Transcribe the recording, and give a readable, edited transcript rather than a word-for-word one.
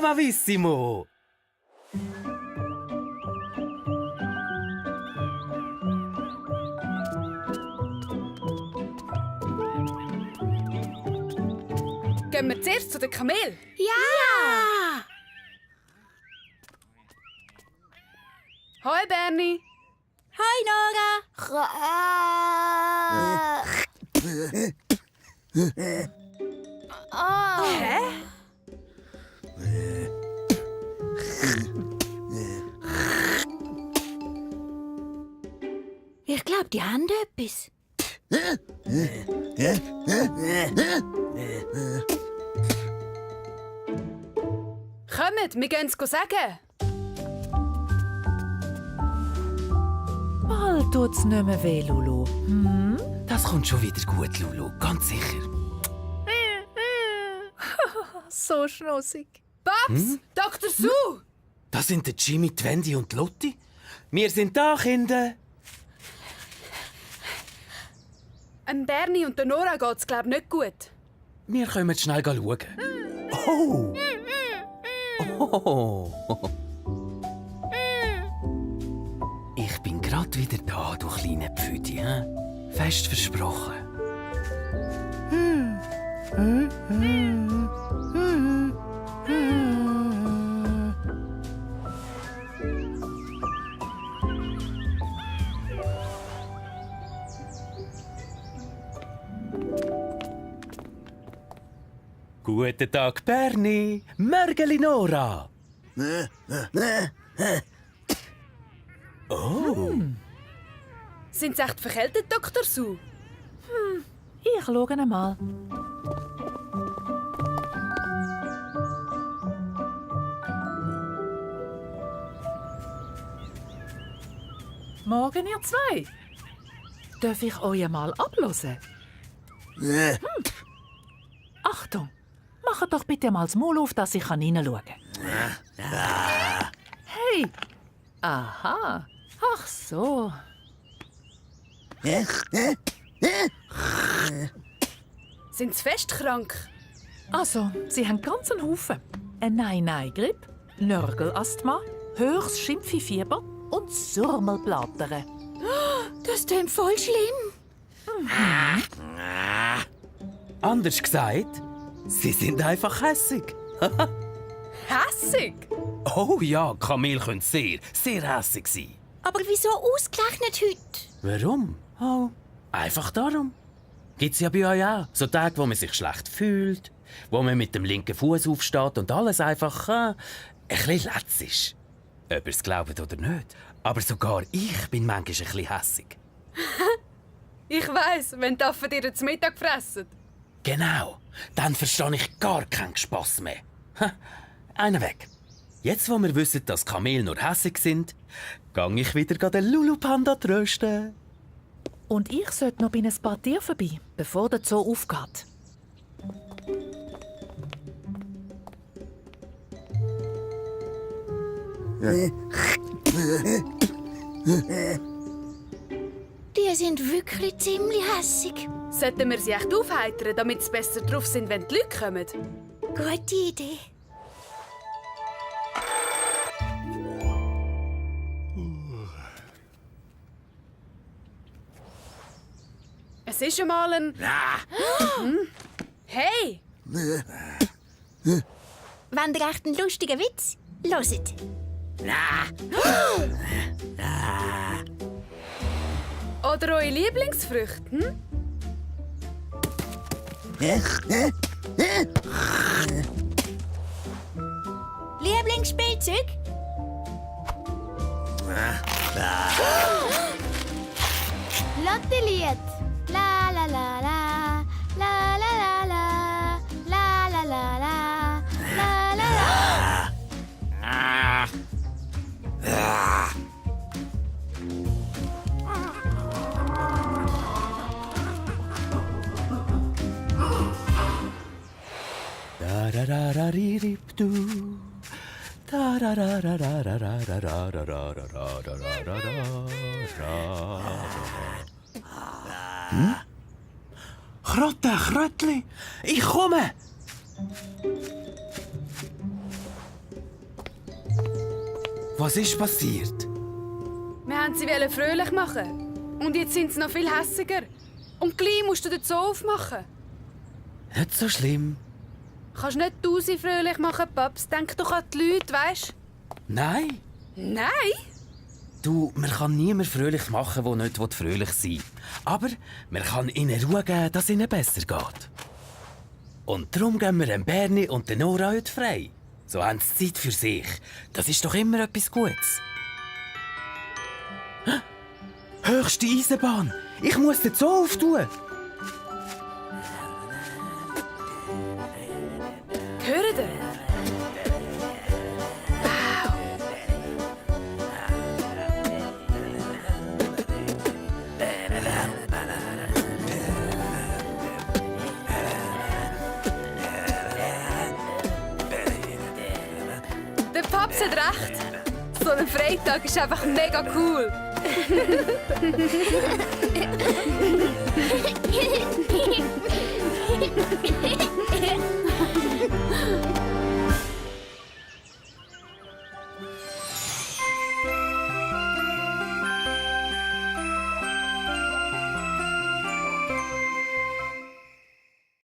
Bravissimo! Gehen wir zuerst zu den Kamel? Ja! Hoi Bernie! Hoi Nora! Hä? Ich glaube, die haben etwas. Kommt, wir gehen es sagen. Bald tut's nicht mehr weh, Lulu. Das kommt schon wieder gut, Lulu. Ganz sicher. So schnussig. Babs, Dr. Sue! Das sind der Jimmy, die Wendy und die Lotti. Wir sind da, Kinder. Bernie und der Nora geht's, glaube ich, nicht gut. Wir können schnell schauen. Oh! Oh! Ich bin grad wieder da, du kleine Pfüdi. Fest versprochen. Guten Tag, Bernie. Mörgeli Nora. Oh. Sind sie echt verkältet, Dr. Sue? Ich schaue einmal. Morgen, ihr zwei. Darf ich euch mal abhören? Achtung! Macht doch bitte mal das Maul auf, dass ich hineinschauen kann. Hey! Aha! Ach so. Sind sie fest krank? Also, sie haben ganz einen Haufen. Ein Nein-Nein-Grippe, Nörgelasthma, höchstes Schimpfi-Fieber und Surmelblattern. Das klingt voll schlimm. Anders gesagt, sie sind einfach hässig. Hässig? Oh ja, Kamel können sehr hässig sein. Aber wieso ausgerechnet heute? Warum? Oh, einfach darum. Gibt's ja bei euch auch. So Tage, wo man sich schlecht fühlt, wo man mit dem linken Fuß aufsteht und alles einfach ein bisschen letz ist. Ob ihr es glaubt oder nicht. Aber sogar ich bin manchmal ein bisschen hässig. Ich weiss, wenn die Affen dir zu Mittag fressen. Genau, dann verstehe ich gar keinen Spass mehr. Einer weg. Jetzt, wo wir wissen, dass Kamele nur hässig sind, gehe ich wieder den Lulu-Panda trösten. Und ich sollte noch bei ein paar Tieren vorbei, bevor der Zoo aufgeht. Die sind wirklich ziemlich hässig. Sollten wir sie echt aufheitern, damit sie besser drauf sind, wenn die Leute kommen? Gute Idee. Es ist einmal ein... Hey! Wenn ihr echt einen lustigen Witz hört. Oder eure Lieblingsfrüchte? Lieblingsspielzeug? Lottelied. La la la la. La la la la. La la la la. La la la. Da-da-da-da-di-dip-du. Krotte, Krötli, ich komme! Was ist passiert? Wir wollten sie fröhlich machen. Und jetzt sind sie noch viel hässiger. Und gleich musst du den Zoo aufmachen. Nicht so schlimm. Kannst nicht du sie fröhlich machen, Paps. Denk doch an die Leute, weisst Nein. Nein? Du, man kann niemand fröhlich machen, der nicht fröhlich sein will. Aber man kann ihnen Ruhe geben, dass es ihnen besser geht. Und darum geben wir dem Bernie und der Nora heute frei. So haben sie Zeit für sich. Das ist doch immer etwas Gutes. Hä? Höchste Eisenbahn! Ich muss den Zoo auftun! Hört ihr? Der Paps hat recht. So ein Freitag ist einfach mega cool. Hehehehe